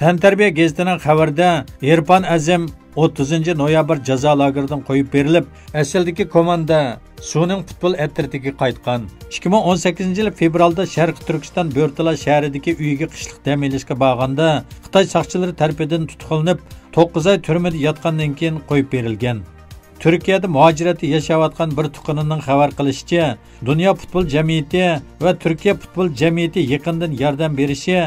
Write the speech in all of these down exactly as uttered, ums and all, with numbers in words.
تەنتەربىيە گېزىتىنىڭ خەۋىرىدە، ئېرپان ئەزىم ئوتتۇزىنچى نويابىر جازا لاگېرىدىن قويۇپ بېرىلىپ، ئەسلىدىكى كوماندا سۇنىڭ پۇتبول ئەترىتىگە قايتقان. ئىككى مىڭ ئون سەككىزىنچى يىل فېۋرالدا شەرقىي تۈركىستان بۆرتالا شەھىرىدىكى ئۆيىگە قىشلىق دەم ئېلىشقا بارغاندا، خىتاي ساقچىلىرى تەرىپىدىن تۇتقۇنلىنىپ، توققۇز ئاي تۈرمىدە ياتقاندىن كېيىن قويۇپ بېرىلگەن. تۈركىيەدە مۇھاجىرەتتە ياشاۋاتقان بىر تۇغقىنىنىڭ خەۋەر قىلىشىچە، دۇنيا پۇتبول جەمئىيىتى ۋە تۈركىيە پۇتبول جەمئىيىتى يېقىندىن ياردەم بېرىشى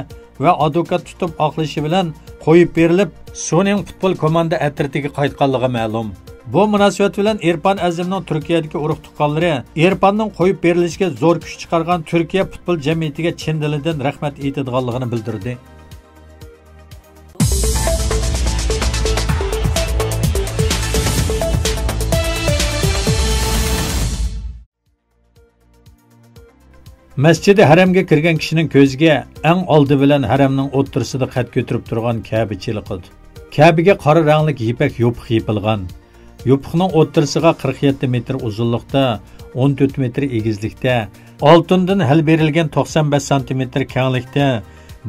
ۋە ئادۋوكات تۇتۇپ ئاقلىشى بىلەن قويۇپ بېرىلىپ، سۇنىڭ پۇتبول كوماندا ئەترىتىگە قايتقانلىقى مەلۇم. بۇ مۇناسىۋەت بىلەن ئېرپان ئەزىمنىڭ تۈركىيەدىكى ئۇرۇق تۇغقانلىرى ئېرپاننىڭ قويۇپ بېرىلىشىگە زور كۈچ چىقارغان تۈركىيە پۇتبول جەمئىيىتىگە چىن دىلىدىن رەھمەت ئېيتىدىغانلىقىنى بىلدۈردى. مەسچىدى ھەرەمگە كىرگەن كىشىنىڭ كۆزىگە ئەڭ ئالدى بىلەن ھەرەمنىڭ ئوتتۇرىسىدا قەد كۆتۈرۈپ تۇرغان كەبە چېلىقىدۇ. كەبىگە قارا رەڭلىك يىپەك يوپۇق يېپىلغان. يوپۇقنىڭ ئوتتۇرىسىغا قىرىق يەتتە مېتىر ئۇزۇنلۇقتا، ئون تۆت مېتىر ئېگىزلىكتە، ئالتۇندىن ھەل بېرىلگەن توقسان بەش سانتىمېتىر كەڭلىكتە،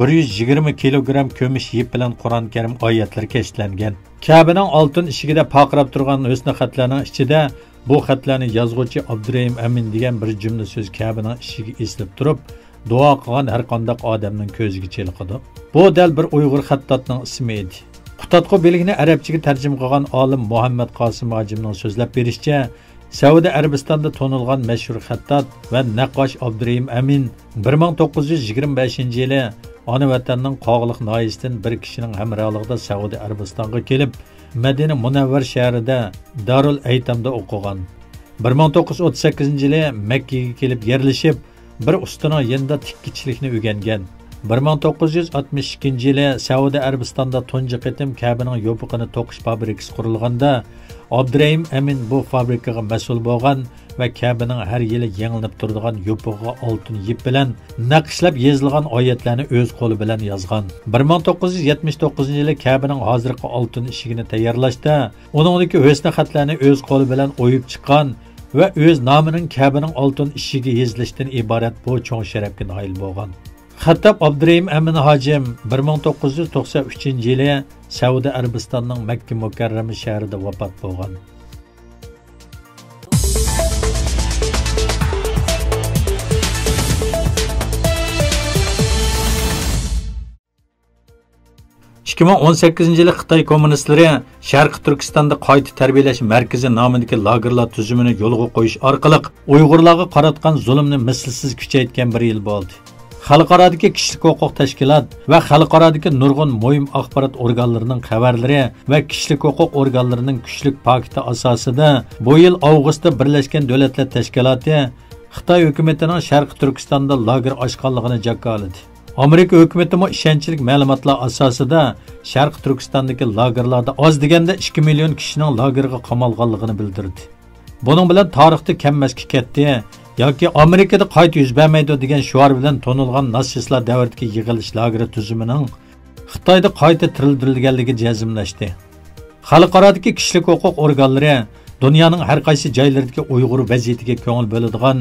بىر يۈز يىگىرمە كىلوگرام كۈمۈش يىپ بىلەن قۇرئان كەرىم ئايەتلىرى كەشتلەنگەن. كەبىنىڭ ئالتۇن ئىشىكىدە پارقىراپ تۇرغان ھۆسنى خەتلەرنىڭ ئىچىدە بۇ خەتلەرنى يازغۇچى ئابدۇرېھىم ئەمىن دېگەن بىر جۈملە سۆز كەبىنىڭ ئىشىكىگە ئېسىلىپ تۇرۇپ، دۇئا قىلغان ھەر قانداق ئادەمنىڭ كۆزىگە چېلىقىدۇ. بۇ دەل بىر ئۇيغۇر خەتتاتنىڭ ئىسمى ئىدى. قۇتادغۇ بېلىكىنى ئەرەبچىگە تەرجىمە قىلغان ئالىم مۇھەممەد قاسىم ھاجىمنىڭ سۆزلەپ بېرىشىچە، سەئۇدى ئەرەبىستاندا تونۇلغان مەشھۇر خەتتات ۋە نەققاش ئابدۇرېھىم ئەمىن بىر مىڭ توققۇز يۈز يىگىرمە بەشىنچى يىلى ئانا ۋەتەننىڭ قاغىلىق ناھىيەسىدىن بىر كىشىنىڭ ھەمراھلىقىدا سەئۇدى ئەرەبىستانغا كېلىپ، مەدىنە مۇنەۋۋەر شەھىرىدە دارۇل ئەيتامدا ئوقۇغان. بىر مىڭ توققۇز يۈز ئوتتۇز سەككىزىنچى يىلى مەككىگە كېلىپ يەرلىشىپ، بىر ئۇستىنىڭ يېنىدا تىككۈچىلىكنى ئۆگەنگەن. بىر مىڭ توققۇز يۈز ئاتمىش ئىككىنچى يىلى سەئۇدى ئەرەبىستاندا تۇنجى قېتىم كەبىنىڭ يوپۇقىنى توقۇش فابرىكىسى قۇرۇلغاندا، ئابدۇرېھىم ئەمىن بۇ فابرىكىغا مەسئۇل بولغان ۋە كەبىنىڭ ھەر يىلى يېڭىلىنىپ تۇرىدىغان يوپۇقىغا ئالتۇن يىپ بىلەن نەقىشلەپ يېزىلغان ئايەتلەرنى ئۆز قولى بىلەن يازغان. بىر مىڭ توققۇز يۈز يەتمىش توققۇزىنچى يىلى كەبىنىڭ ھازىرقى ئالتۇن ئىشىكىنى تەييارلاشتا، ئۇنىڭدىكى ھۆسنى خەتلەرنى ئۆز قولى بىلەن ئويۇپ چىققان ۋە ئۆز نامىنىڭ كەبىنىڭ ئالتۇن ئىشىكىگە يېزىلىشتىن ئىبارەت بۇ چوڭ شەرەپكە نائىل بولغان. خەتتات ئابدۇرېھىم ئەمىن ھاجىم بىر مىڭ توققۇز يۈز توقسان ئۈچىنچى يىلى سەئۇدى ئەرەبىستاننىڭ مەككە مۇكەررەمە شەھىرىدە ۋاپات بولغان. ئىككى مىڭ ئون سەككىزىنچى يىلى خىتاي كوممۇنىستلىرى شەرقىي تۈركىستاندا قايتا تەربىيەلەش مەركىزى نامىدىكى لاگېرلار تۈزۈمىنى يولغا قويۇش ئارقىلىق ئۇيغۇرلارغا قاراتقان زۇلۇمنى مىسلىسىز كۈچەيتكەن بىر يىل بولدى. خەلقئارادىكى كىشىلىك ھوقۇق تەشكىلات ۋە خەلقئارادىكى نۇرغۇن مۇھىم ئاخبارات ئورگانلىرىنىڭ خەۋەرلىرى ۋە كىشىلىك ھوقۇق ئورگانلىرىنىڭ كۈچلۈك پاكىتى ئاساسىدا، بۇ يىل ئاۋغۇستتا بىرلەشكەن دۆلەتلەر تەشكىلاتى خىتاي ھۆكۈمىتىنىڭ شەرقىي تۈركىستاندا لاگېر ئاچقانلىقىنى جاكارلىدى. ئامېرىكا ھۆكۈمىتىمۇ ئىشەنچلىك مەلۇماتلار ئاساسىدا شەرقىي تۈركىستاندىكى لاگېرلاردا ئاز دېگەندە ئىككى مىليون كىشىنىڭ لاگېرغا قامالغانلىقىنى بىلدۈردى. بۇنىڭ بىلەن تارىختا كەممەسكە كەتتى ياكى ئامېرىكىدا قايتا يۈز بەرمەيدۇ دېگەن شوئار بىلەن تونۇلغان ناتسىستلار دەۋرىدىكى يىغىلىش لاگېرى تۈزۈمىنىڭ خىتايدا قايتا تىرىلدۈرۈلگەنلىكى جەزملەشتى. خەلقئارادىكى كىشىلىك ھوقۇق ئورگانلىرى دۇنيانىڭ ھەر قايسى جايلىرىدىكى ئۇيغۇر ۋەزىيىتىگە كۆڭۈل بۆلىدىغان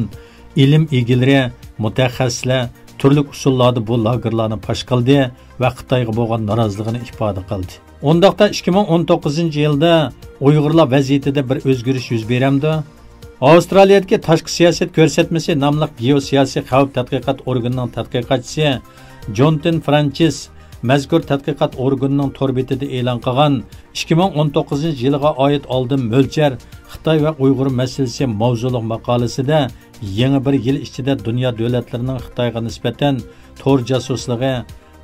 ئىلىم ئىگىلىرى، مۇتەخەسسىسلەر تۈرلۈك ئۇسۇللاردا بۇ لاگېرلارنى پاش قىلدى ۋە خىتايغا بولغان نارازىلىقىنى ئىپادە قىلدى. ئۇنداقتا ئىككى مىڭ ئون توققۇزىنچى يىلدا ئۇيغۇرلار ۋەزىيىتىدە بىر ئۆزگىرىش يۈز بېرەمدۇ؟ ئاۋسترالىيەدىكى تاشقى سىياسەت كۆرسەتمىسى ناملىق گېئوسىياسىي خەۋپ تەتقىقات ئورگىنىنىڭ تەتقىقاتچىسى جونتىن فرانچىس مەزكۇر تەتقىقات ئورگىنىنىڭ تور بېتىدە ئېلان قىلغان ئىككى مىڭ ئون توققۇزىنچى يىلغا ئائىت ئالدىن مۆلچەر خىتاي ۋە ئۇيغۇر مەسىلىسى ماۋزۇلۇق ماقالىسىدە يېڭى بىر يىل ئىچىدە دۇنيا دۆلەتلىرىنىڭ خىتايغا نىسبەتەن تور جاسۇسلۇقى،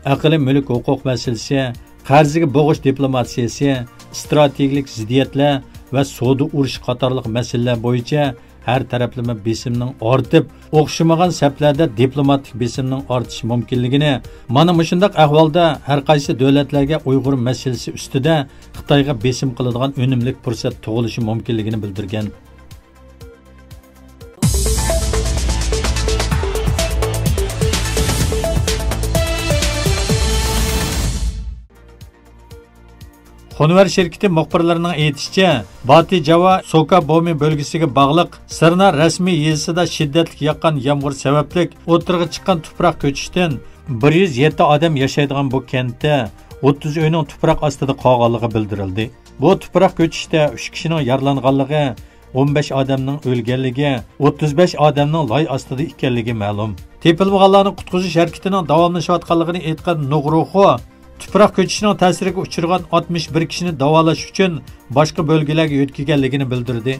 ئەقەلىي مۈلۈك ھوقۇق مەسىلىسى، قەرزگە بوغۇش دىپلوماتىيەسى، ئىستراتېگىيەلىك زىددىيەتلەر ۋە سودا ئۇرۇشى قاتارلىق مەسىلىلەر بويىچە ھەر تەرەپلىمە بېسىمنىڭ ئارتىپ، ئوخشىمىغان سەپلەردە دىپلوماتىك بېسىمنىڭ ئارتىشى مۇمكىنلىكىنى، مانا مۇشۇنداق ئەھۋالدا ھەر قايسى دۆلەتلەرگە ئۇيغۇر مەسىلىسى ئۈستىدە خىتايغا بېسىم قىلىدىغان ئۈنۈملۈك پۇرسەت تۇغۇلۇشى مۇمكىنلىكىنى بىلدۈرگەن. خۇنۋەر شىركىتى مۇخبىرلىرىنىڭ ئېيتىشىچە، باتى جاۋا سوكا بومى بۆلگىسىگە باغلىق سىرنا رەسمىي يېزىسىدا شىددەتلىك ياغقان يامغۇر سەۋەبلىك ئوتتۇرىغا چىققان تۇپراق كۆچۈشتىن بىر يۈز يەتتە ئادەم ياشايدىغان بۇ كەنتتە ئوتتۇز ئۆينىڭ تۇپراق ئاستىدا قالغانلىقى بىلدۈرۈلدى. بۇ تۇپراق كۆچۈشتە ئۈچ كىشىنىڭ يارىلانغانلىقى، ئون بەش ئادەمنىڭ ئۆلگەنلىكى، ئوتتۇز بەش ئادەمنىڭ لاي ئاستىدا ئىكەنلىكى مەلۇم. تېپىلمىغانلارنىڭ قۇتقۇزۇش ھەرىكىتىنىڭ داۋاملىشىۋاتقانلىقىنى ئېيتقان نۇغروخو، تۇپراق كۆچۈشىنىڭ تەسىرىگە ئۇچرىغان ئاتمىش بىر كىشىنى داۋالاش ئۈچۈن باشقا بۆلگىلەرگە يۆتكىگەنلىكىنى بىلدۈردى.